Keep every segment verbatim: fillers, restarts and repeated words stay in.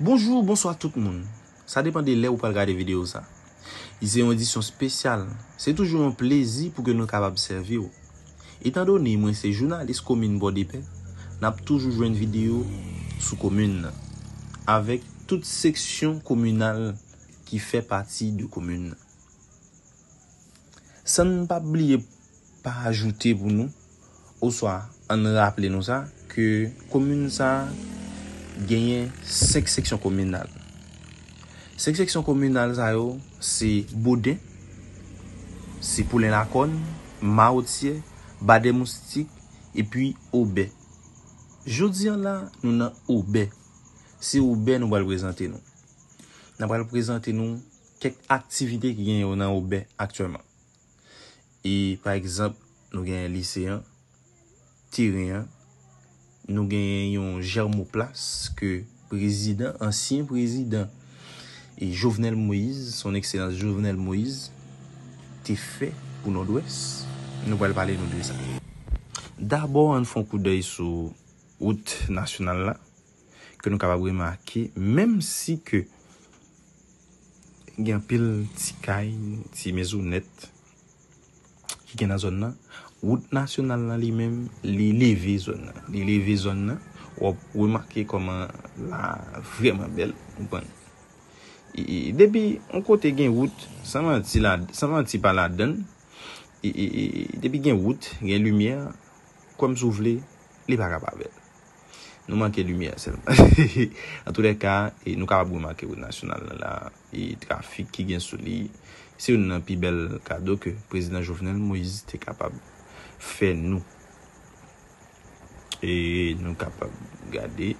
Bonjou, bonswa tout moun. Sa depann de lè ou pral gade videyo sa. Li se yon edisyon espesyal. Se toujou yon plezi pou ke nou kapab sèvi w. Etandone mwen se jounalis komin Pòdepè, n ap toujou jwenn videyo sou komin nan, avèk tout seksyon kominal ki fè pati de komin nan. San n pa bliye pa ajoute pou nou, oswa ann raple nou sa, ke komin sa a genyen senk seksyon kominal. Senk seksyon kominal sa yo, se Boden, se Poulen Lakòn, Mawotyè, Badè Moustik, epi Obè. Jodi a la, nou nan Obè. Se Obè nou pral prezante nou. N ap pral prezante nou kèk aktivite ki genyen yo nan Obè aktyèlman. E, pa egzanp, nou genyen lise an, teren an, nou genyen yon jèmoplas ke prezidan, ansyen prezidan, e Jovenel Moïse, son ekselans Jovenel Moïse, te fè pou Nòdwès. Nou pral pale nou de sa. Dabò, ann fè yon koudèy sou wout nasyonal la, ke nou kapab remake, menm si ke gen anpil ti kay, ti mezonèt ki gen nan zòn nan, wout nasyonal la li menm, li leve zòn nan. Li leve zòn nan, w ap remake kòman la vrèman bèl, ou konprann. E, e, depi yon kote gen wout, san manti la, san manti pa ladann, e, e, e, depi gen wout, gen limyè, kwè m si w vle, li pa ka pa bèl. Nou manke limyè sèlman. Antoulèka, e, nou kapab remake wout nasyonal la, la, e trafik ki gen sou li, se youn nan pi bèl kado ke prezidan Jovenel Moïse te kapab fè nou. E nou kapab gade.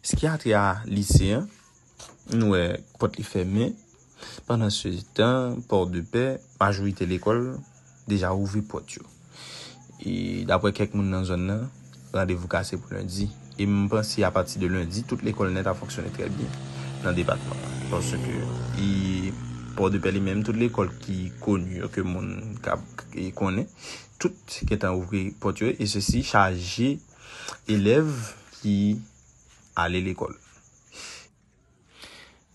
Ski atre a lise an, nou wè pòt li fèmen. Pandan se tan, Pòdepè, majorite lekòl deja ouvri pòt yo. E daprè kèk moun nan zòn nan, randevou kase pou lendi. E m panse apati de lendi, tout lekòl nèt ap fonksyone trè byen nan depatman an. Paske e Pòdepè li menm, tout lekòl ki koni yo, ke moun ka e konnen, tout gentan ouvri pòt yo, e sesi chaje elèv ki ale lekòl.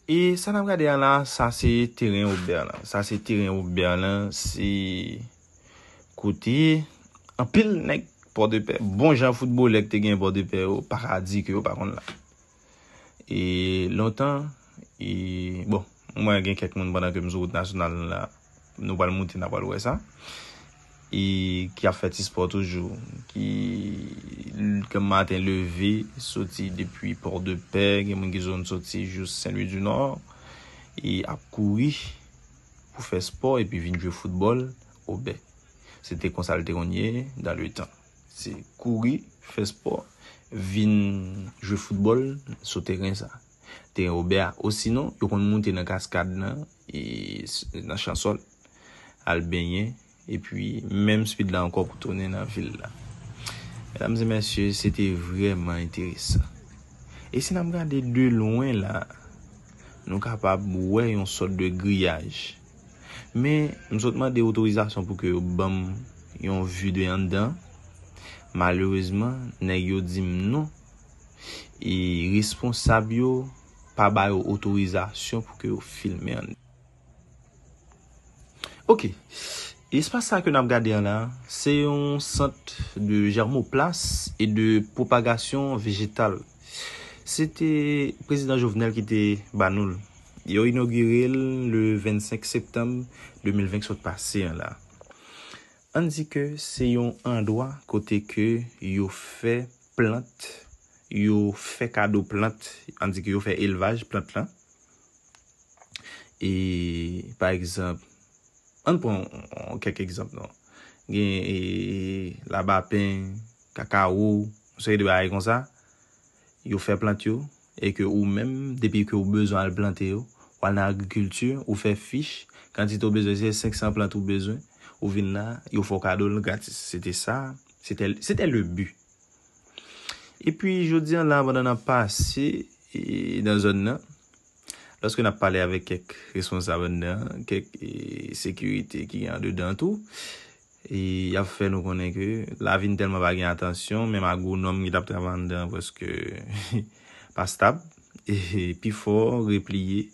E sa n ap gade a la, sa se teren Obè lan. Sa se teren Obè lan, se kote anpil nèg Pòdepè, bon jan foutbolè ki te gen Pòdepè yo, pa ka di ke yo pa konn la. E lontan, e, bon, mwen gen kèk moun pandan ke m sou wout nasyonal la, nou pral moute, n a pral wè sa. E ki ap fè ti spò toujou, ki, ke maten leve, soti depi Pòdepè, gen moun ki zòn soti jous Sen Lwi di Nò, e ap kouri pou fè spò epi vin jwe foutbòl Obè. Se te konsa l te konn ye dan le tan. Se kouri, fè spò, vin jwe foutbòl sou teren sa. Teren Obè a. Osinon, yo konn moute nan kaskad nan, e s-, nan Chansòl, al benyen, epi menm speed la ankò pou tounen nan vil la. Medam e mesye, se te vrèman enteresan. E si n ap gade de lwen la, nou kapab wè yon sòt de griyaj. Men, m sot mande otorizasyon pou ke yo ban m yon vi de anndan. Malerezman, nèg yo di m non. E responsab yo pa ba yo otorizasyon pou ke yo filme anndan. Ok. Espas sa ke n ap gade an la, se yon sant de jèmoplas e de pwopagasyon vejetal. Se te prezidan Jovenel ki te ba nou l. Yo inogire l le vennsenk septanm de mil ven k sot pase an la. Ann di ke se yon andwa kote ke yo fè plant, yo fè kado plant, ann di ke yo fè elvaj plant lan. E, pa egzanp, ann pran kèk egzanp non. Gen, e, labapen, kakawo, yon seri de bagay konsa. Yo fè plant yo, e ke ou menm, depi ke ou bezwen al plante yo, ou al nan agrikilti, ou fè fich, kantite ou bezwen, se senk san plant ou bezwen, ou vin la, yo fè w kado l gratis. Se te sa, se te, se te le bi. Epi, jodi an la, pandan n ap pase, e, nan zòn nan, lòske n ap pale avèk kèk responsab anndan, kèk, e, sekirite ki andedan tou, E y ap fè nou konnen ke lavi n tèlman pa gen atansyon, menm agwonòm ki t ap travay anndan an prèske pa stab. E pifò repliye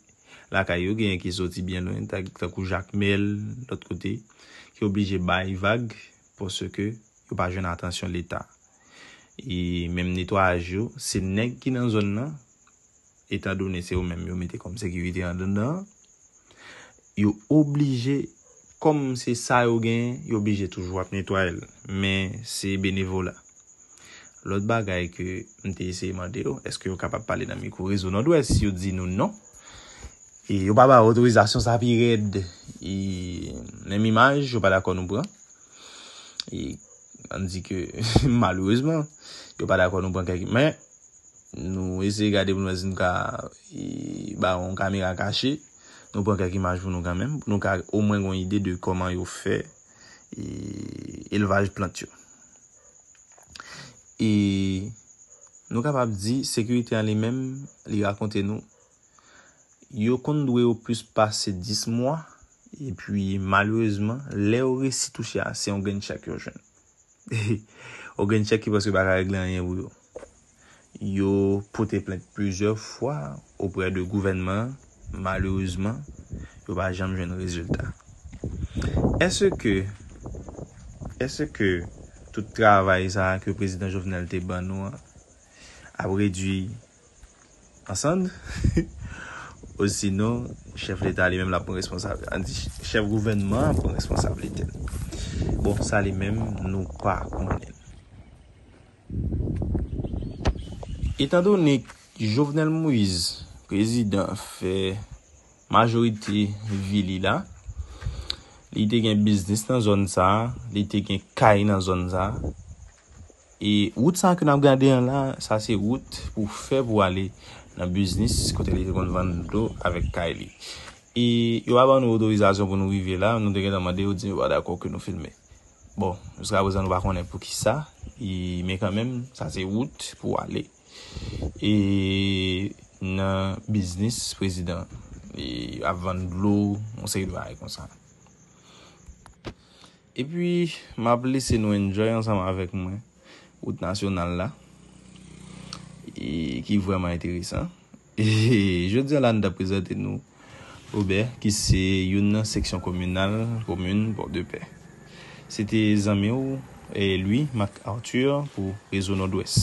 lakay yo, genyen ki soti byen lwen, ta- tankou Jakmèl, lòt kote, ki oblije bay vag paske yo pa jwenn atansyon Leta. E menm netwayaj yo, se nèg ki nan zòn nan, etandone se yo menm yo mete kòm sekirite anndan an, yo oblije, kòm se sa yo genyen, yo oblije toujou ap netwaye l. Men se benevola. Lòt bagay ke m te eseye mande yo, èske yo kapab pale nan mikwo Rezo Nòdwès? Yo di nou non. E yo pa ba otorizasyon sa pi rèd. E menm imaj, yo pa dakò nou pran. E ann di ke, malerezman, yo pa dakò nou pran kèk. Men, nou eseye gade pou nou wè si nou ka e, ba yon kamera kache. Nou pran kèk imaj pou nou kanmenm, pou nou ka omwen gen yon ide de kòman yo fè e, elvaj plant yo. E nou kapab di, sekirite an li menm, li rakonte nou, yo konn dwe yo plis pase dis mwa, epi malerezman, lè yo resi touche a, se yon grenn chèk yo jwenn. Yon grenn chèk ki prèske pa ka regle anyen pou yo. Yo pote plent plizyè fwa oprè de gouvènman an, malerezman, yo pa janm jwenn rezilta. Èske, èske tout travay sa a ke prezidan Jovenel te ban nou an ap redui an sann? Osinon, chèf Leta li menm l ap pran responsab-, ann di, chèf gouvènman an ap pran responsablite l. Bon, sa li menm, nou pa konnen. Etandone Jovenel Moïse, prezidan, fè majorite vi li la, li te gen biznis nan zòn sa a, li te gen kay nan zòn sa a. E wout sa a ke n ap gade an la, sa se wout pou fè pou ale nan biznis kote li te konn vann dlo avèk kay li. E yo pa ban nou otorizasyon pou nou rive la, nou te gentan mande yo, di yo pa dakò ke nou filme. Bon, jiska prezan nou pa konnen poukisa, e, men kanmenm, sa se wout pou ale e nan biznis prezidan. E ap vann dlo, yon seri de bagay konsa. Epi, m ap lese nou enjoy ansanm avèk mwen wout nasyonal la, e ki vrèman enteresan. E jodi a la, nou t ap prezante nou Obè, ki se youn nan seksyon kominal komin Pòdepè. Se te zanmi w, e, Louis Marc Arthur pou Rezo Nòdwès.